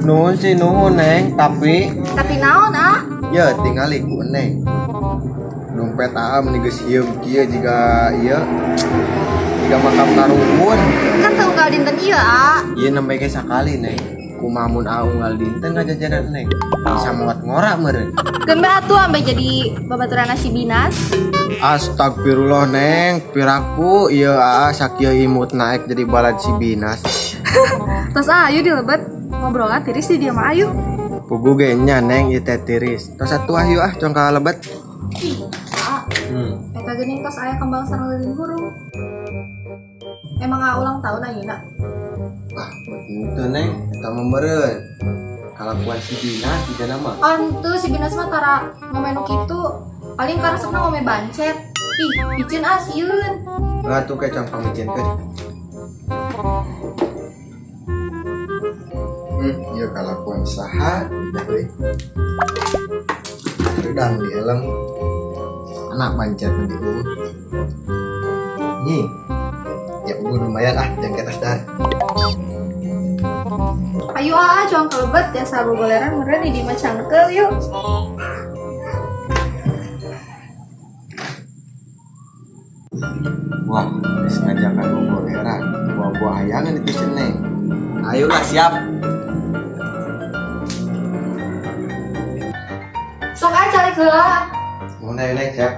Nuhun sih nuhun Neng, tapi Tapi naon ah? Ya tingali ku Neng. Dompet aa meni geus hieum kieu jiga ieu. Jiga makam karuhun. Kan teu unggal dinten ieu ah. Ieu nembe ge sakali Neng. Kumaha mun aa unggal dinten ngajajanan Neng. Bisa maot ngora meureun. Keun bae atuh ambe jadi babaturan si Binas. Astagfirullah Neng, piraku ieu aa sakieu imut naik jadi balad si Binas. Tos ah, ayo dilebet. Ngobrolna tiris di dia mah ayo. Pugu ge nya Neng ieu teh tiris. Tos atuh ayo ah cong ka lebet. Ih, ah, eta geuning tos aya kembang sareng lilin hurung. Emang aa ulang tahun ayeuna? Ah, betul Neng, eta mah meureun. Kalakuan si Binas di mah. Antu si Binas mah tara ngome nu kitu. Paling karesepna ngome bancet. Ih, piceun ah sieun. Lah tuh kayak cong pamiceunkeun. Ieu kalakuan saha ya euy. Redang di helm. Anak bancet di eueuh. Nyi. Ya udah lumayan ah jang ke atas dah. Ayo ah, cong kelebet ya sabogoleran meureun di mah cangkeul yuk. Wah, geus ngajakan boboleran. Buah-buah hayangan itu si Neng. Ayolah siap. Sok ah calik heula. Mau naik naik siap.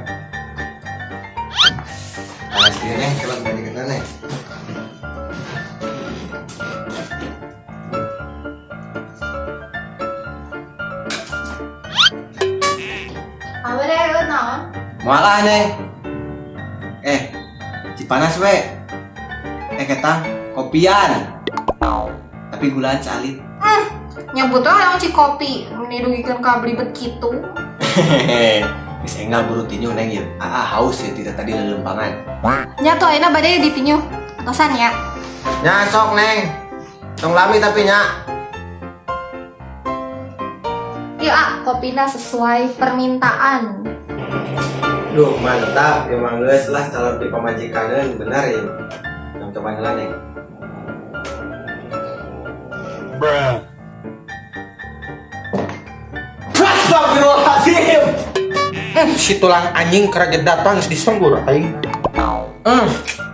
Alas dia Neng, kalau tadi kena Neng. Awe deh eueuh naon? Malah Neng. Cipanas we. Ketang kopian. Tapi gulaan salit. Nyebut we hayang cikopi, meni dugikeun ka belibet kitu. Hehehe. Geus enggal buru tinju Neng ieu. Aa haus ya tidak tadi lelempangan. Nya tuh ayeuna bade ditinju. Atosan ya. Nya sok Neng. Tong lami tapi nya. Yuk ah, kopina sesuai permintaan. Duh, mantap. Emang geus lah calon di pamajikaneun bener ya. Tong coba heula Neng. Astagfirullahaladzim. Si tulang anjing keraja datang geus disembur aing.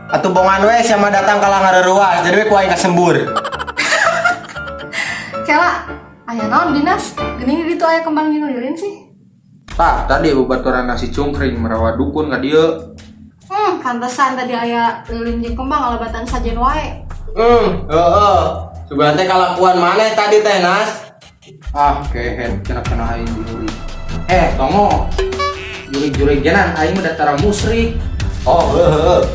Atuh bongan we siapa datang kalah ngareruas, jadi we ku aing kasembur. Kela, aya naon Binas? Geuning di ditu aya kembang jeung lilin sih. Tah, tadi babaturan nasi cungkring merawa dukun ka dieu. Pantesan tadi aya lilin jeung kembang alabatan sajen wae. Heeh. Sugan teh kalakuan maneh tadi teh Nas. Ah, kehet kena-kena aing jurig. Tongo. Jurig-juriganan aing mah datara musrik. Oh, heeh.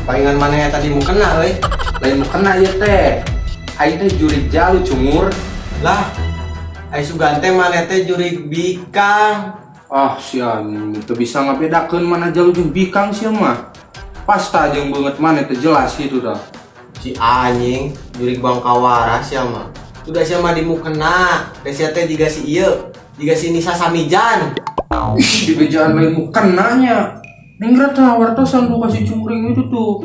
Palingan maneh tadi mu kena euy. Lain mu kena ieu teh. Aing teh jurig jalu cungur. Lah, ai sugan teh maneh teh jurig bikang. Ah, sia teu bisa ngabedakeun mana jalu jeung bikang sia mah. Pasta jeung beungeut maneh teh jelas gitu dah. Si anjing jurig bangkawara sia mah. Udah sia mah di mukena, teh sia teh jiga si ieu, jiga si Nisa Samijan. Ih, di bejaan lain mu kenanya. Ningrat tah wartosan tuh kasih cungkring itu tuh.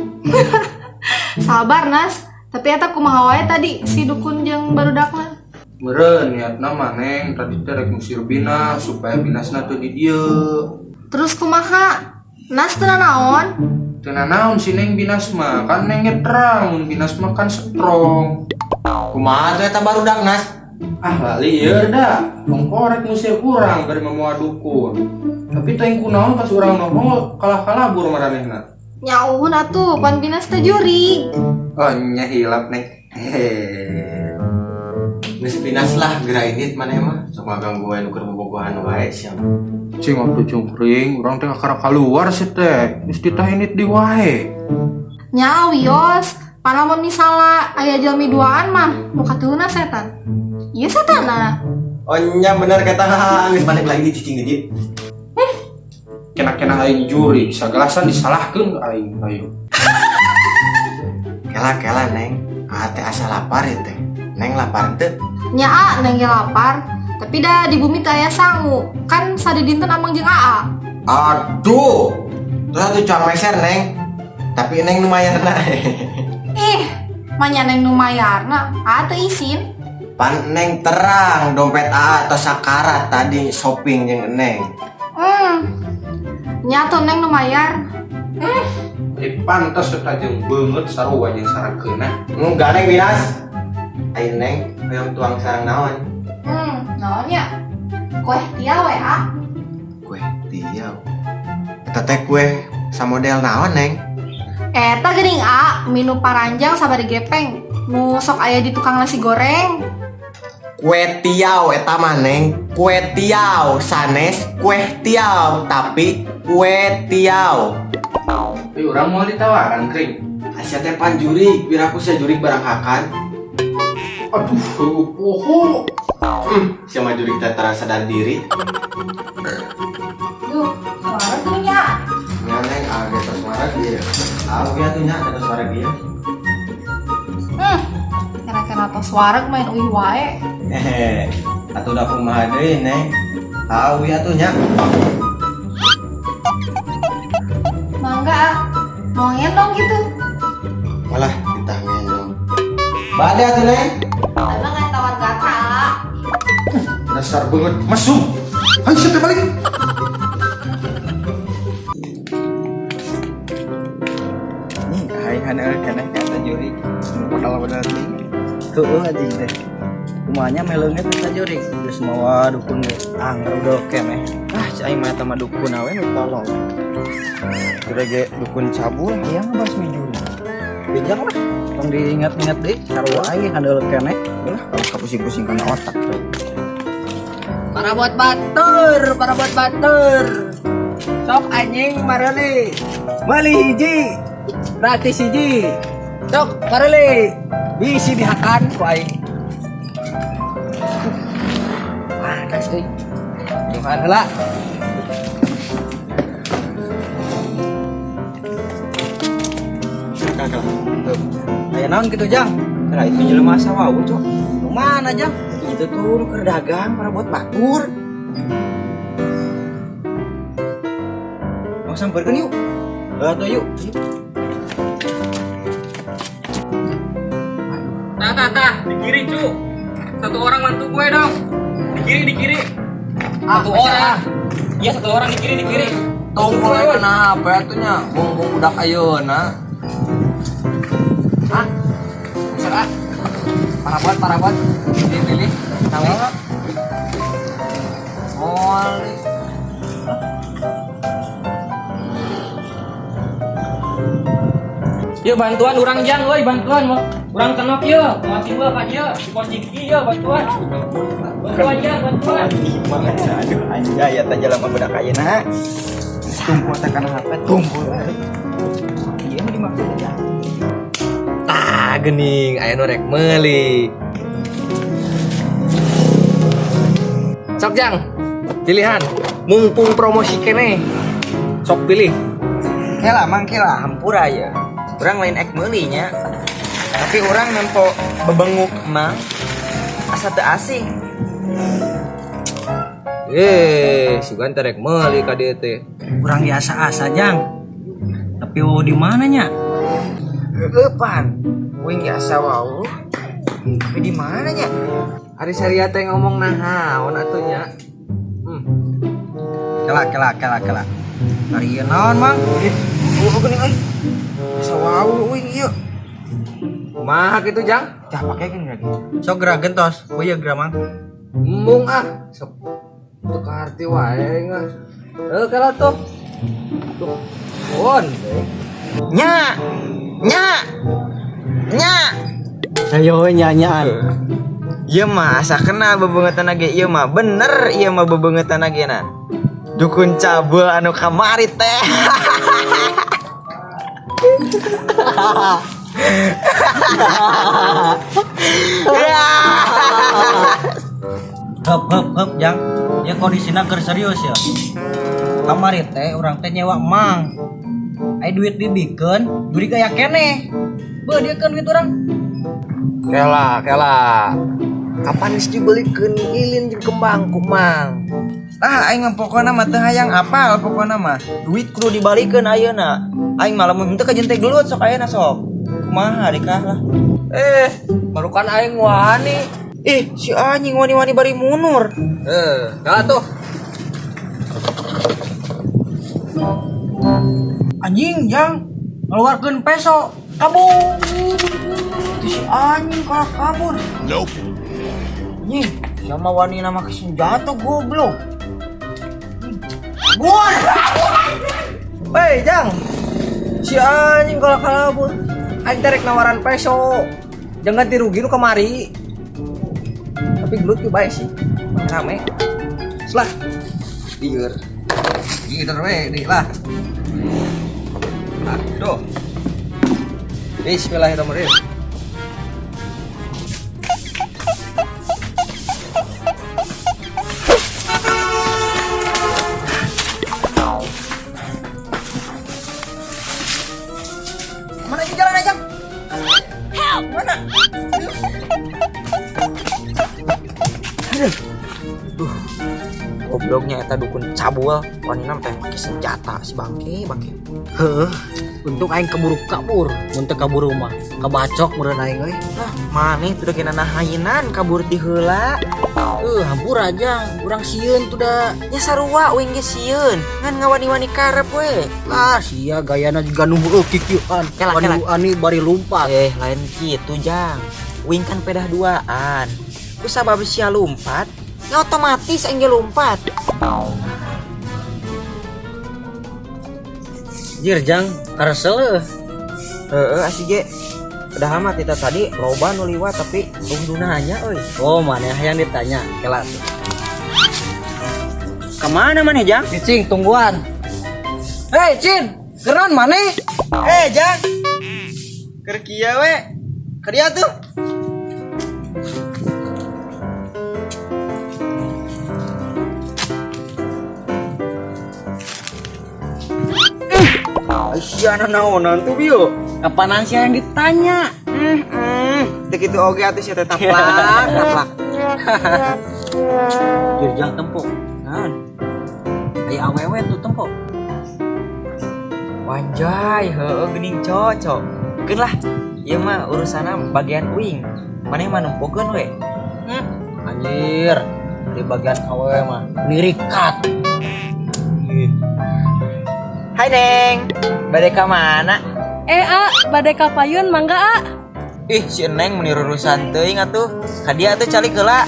Sabar Nas, tapi eta kumaha wae tadi si dukun jeung barudakna. Meureun niatna mah Neng tadi teh rek ngusir Binas supaya Binasna teu di dieu. Terus kumaha? Nas teu nanaon? Teu nanaon si Neng Binas mah, kan Neng ge terang mun Binas mah kan strong. Kumaha tuh eta barudak Nas? Ah lali ieu da, ongko rek ngusir urang bari mamoa dukun. Tapi teuing kunaon pas urang nongol kalah kalabur maranehna. Nyauhun atuh, pan Binas teh jurig. Oh nya hilap Neng. Hehehe. Geus Binas lah geura indit maneh mah, sok ngaganggu wae nu keur bobogohan wae sia. Cing waktu cungkring, urang teh kakara kaluar sih teh. Geus ditah indit di wae. Nya wios, palamun misalna aya jalmi duaan mah, nu katuhuna setan. Ieu setanna. Oh nya bener kata geus balik lagi cicing di dieu. Kena-kena aing jurig, sagalasan disalahkeun ka aing ayo. Kela-kela Neng, ah teh asa lapar ya teh. Neng lapar teu? Nya a, Neng ge lapar. Tapi dah di bumi teh aya sangu. Kan sadidinten amang jeung aa. Aduh. Terus atuh cuang meser Neng. Tapi Neng nu mayarna. Ih, manya Neng nu mayarna, aa teu isin. Pan Neng terang dompet A atau sakarat tadi shopping jeung Neng. Nya tuh Neng nu mayar. Eh pantes eta jeung beungeut sarua jeung sarakeuna. Enggak Neng Winas. Ayo Neng, hoyong tuang sareng naon? Naon nya? Kue tiaw we ah. Kue tiaw. Eta teh kue samodel naon Neng? Eta geuning a, menu paranjang sabari gepeng. Nu sok aya di tukang nasi goreng. Kue tiaw eta mah Neng, kue tiaw sanes kue tiaw tapi kue tiaw. Eh urang moal ditawaran kring. Asia teh pan jurig, biar aku sia jurig barang hakan. Aduh, heueuh poho. Sia mah jurig teh tara sadar diri. Duh, suara tuh nya. Nya Neng, ah geus suara dia. Ah oke atuh nya ada suara dia. Kena-kena tos wareg main uih wae. Hehe. Atuh da kumaha deui Neng. Ah uih atuh nya. Mangga ah. Mau ngendong gitu. Malah ditah ngendong. Bade atuh Neng. Emang nggak tawar gata ah. Dasar beungeut mesum. Hayu sia teh balik. Nih, aing haneul keneh ka eta jurig. Modal-modal teuing. Heueuh anjing teh. Kumanya meleungeut eta jurig. Geus mawa dukun ge. Angger udah keneh. Ah, cai aing mah eta mah dukun awe nu tolong. Udah ge dukun cabul hayang ngebasmi jurig. Bijak lah. Tong diingat-ingat deui sarua aing ge haneul keneh. Ulah kalau kapusing-pusing kana otak teh. Para buat batur, para buat batur. Sok anjing mareli. Meuli hiji. Gratis hiji. Sok mareli. Bisi dihakan ku aing. Panas euy. Johan heula. Aya naon kitu Jang? Nah, itu jelema asa wau, Cok. Nu mana Jang? Itu tuh nu keur dagang para buat batur. Mau sampeurkeun yuk. Atuh yuk. Tah tah tah, di kiri cu. Satu orang bantu gue dong. Di kiri di kiri. Satu orang. Iya satu orang di kiri di kiri. Tunggu kenapa atuh nya? Bung-bung budak ayeuna. Ah, bisa ah. Parabot parabot. Pilih pilih. Tahu. Moal nih. Yuk bantuan urang jang, woi bantuan mau urang kenok yuk, mau tiba ka dieu, di pos ciki yuk bantuan. Bantuan jang, bantuan. Aduh, anjay eta jelema budak ayeuna. Tumpul teh kana HP, tumpul. Ieu mah dimaksud aja. Tah geuning aya nu rek meuli. Sok jang, pilihan. Mumpung promosi kene. Sok pilih. Kela mang kela hampura ya. Urang lain ek meuli nya. Tapi urang nempo bebenguk mang asa teu asing. Eh, sugan teh rek meuli ka dieu teh. Urang biasa asa Jang. Tapi oh di mana nya? Heueuh pan. Uing ge asa wau. Tapi di mana nya? Ari Saria teh ngomong naon atuh nya. Kela kela kela kela. Ari ieu naon Mang? Oh, geuning euy. Asa wau uing ieu. Kumaha kitu jang? Tah pakekeun lagi. Sok geura gentos, we geura Mang. Embung ah. Sok teu kaharti wae ngah. Eh, kela tuh. Tuh. Won. Nya. Nya. Nya. Ayo we nyanyaan. Ieu mah asa kenal bebeungeutna ge ieu mah bener ieu mah bebeungeutna ge na. Dukun cabul anu kamari teh. Hep hep hep Jang. Ya kondisina keur serius ya. Kamari teh urang teh nyewa mang. Ai duit dibikeun, jurig aya keneh. Beuh dia kan duit urang. Kela, kela. Kapan geus dibelikeun lilin jeung kembang ku Mang? Tah aing mah pokona mah teu hayang apal pokona mah. Duit kudu dibalikeun ayeuna. Aing mah lamun henteu kajen teh gelut sok ayeuna sok. Kumaha dikah lah. Eh, barukan aing wani. Ih, si anjing wani-wani bari munur. Eh, kalah tuh. Anjing jang ngeluarkeun peso kabur. Itu si anjing kalah kabur. Nope. Anjing, sama wani nama ke senjata goblok. Bur. Hei jang, si anjing kalah kabur. Aing teh rek nawaran peso. Jangan ganti rugi nu kamari. Tapi gelut ge bae sih. Rame. Lah. Lieur. Gider we deui lah. Aduh. Bismillahirrahmanirrahim. Mana ini jalan aja? Mana? Aduh. Duh. Gobloknya eta dukun cabul, wani teh make senjata si bangke, bangke. Heuh, untung aing keburu kabur, mun teu kabur mah kabacok meureun aing euy. Lah, maneh tuh kena nahayinan kabur ti heula. Hampura jang, urang sieun tuh da. Nya sarua uing ge sieun, ngan ngawani-wani karep we. Lah, sia gayana juga nu heueuh kikieuan. Kela, kela. Wani bari lumpat. Eh, lain kitu jang. Uing kan pedah duaan. Ku sabab sia lumpat, ya otomatis aing ge lumpat. Jir jang, karesel heuh. Heeh, asih ge. Padahal mah kita tadi loba nu liwat tapi nu nanya euy. Oh, mana yang ditanya? Kela tuh. Kemana maneh jang? Cicing, tungguan. Hei, Cin, keron maneh? Eh, jang. Keur kieu we. Keur dieu tuh. Aisyah naonan tuh bio. Kapan sih yang ditanya? Teu kitu oge atuh sia teh taplak, taplak. Jir jang tempo. Naon? Aya awewe tuh tempo. Wanjay, heueuh geuning cocok. Keun lah, ieu mah urusanna bagian uing. Maneh mah nempokeun we. Anjir, di bagian awewe mah nirikat. Hai Neng, bade ka mana? Eh, A, bade ka payun mangga, A. Ih, si Neng meni rurusan teuing atuh. Ka dia atuh calik heula.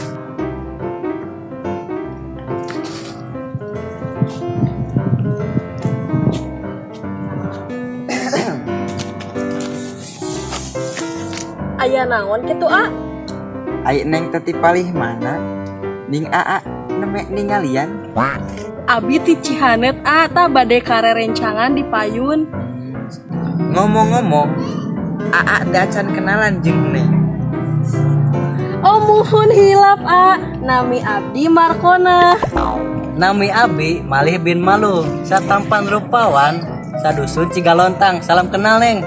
Aya naon kitu, A? Ai Neng teh ti palih mana? Ning aa neme ningalian. Abi ti Cihanet, A, tah bade karerencangan di payun. Ngomong-ngomong, aa teh acan kenalan jeung Neng. Oh, muhun hilap, A. Nami abdi Markona. Nami Abi Malih bin Malu, satampan rupawan, sadusun Cigalontang. Salam kenal, Neng.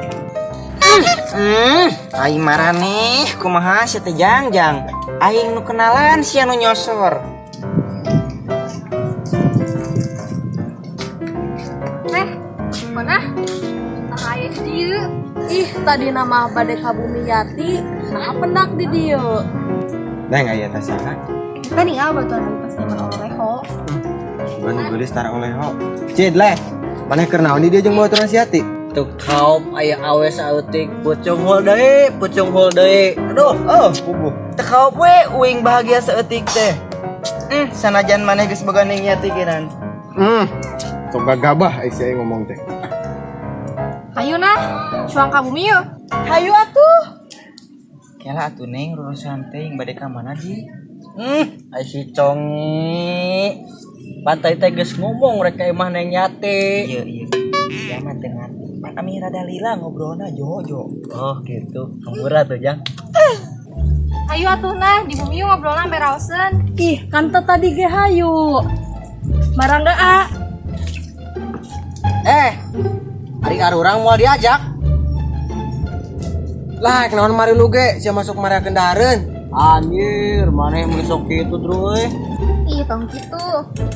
Aing maraneh kumaha sia teh jang jang. Aing nu kenalan sia nu nyosor. Eh, mana? Tah aya di dieu. Ih, tadi nama bade ka Bumi Yati, nah pendak di dieu. Neng aya tas saha? Kita nih baturan pas nyaman oleh ho. Gua nu geulis tara oleh ho. Cid leh. Maneh keur naon di dieu jeung baturan si Yati? Tuh kaup aya awe saeutik pucung hul deui, pucung hul deui. Aduh, Oh, puguh. Teu kaop we uing bahagia saeutik teh. Sanajan maneh geus boga Neng Yati kiran. Sok gagabah ai si aing ngomong teh. Hayu nah, cuang ka bumi yuk. Hayu atuh. Kela atuh Neng rurusan teh bade ka mana di? Ai si Congi. Pantai teh geus ngomong rek ka imah Neng Yati. Iya iya. Sia mah teu ngarti. Pan ami rada lila ngobrolna jojo. Oh, gitu. Hampura tuh, Jang. Hayu atuh nah, di bumi yuk ngobrolna sampe raoseun. Ih, kan teh tadi ge hayu. Marangga, A. Eh, ari arurang moal diajak. Lah, naon mari lu ge, sia masuk mari kendaraan. Anjir, maneh mun sok kitu terus euy. Ih, tong kitu.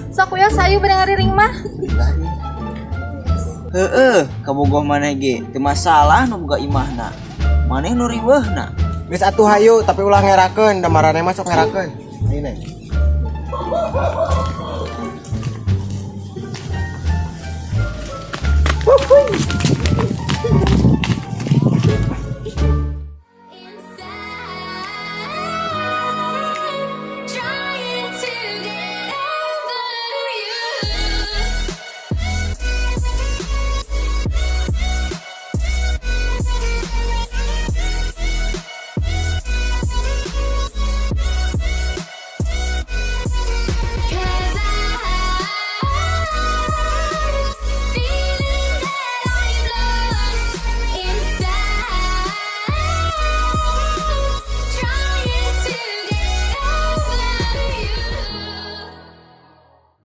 Sok we sayu bade ngariring mah. Heeh, kabogoh maneh ge teu masalah nu boga imahna. Maneh nu riweuhna. Geus atuh hayu, tapi ulah ngerakeun, da marane mah sok ngerakeun. Ayo neng.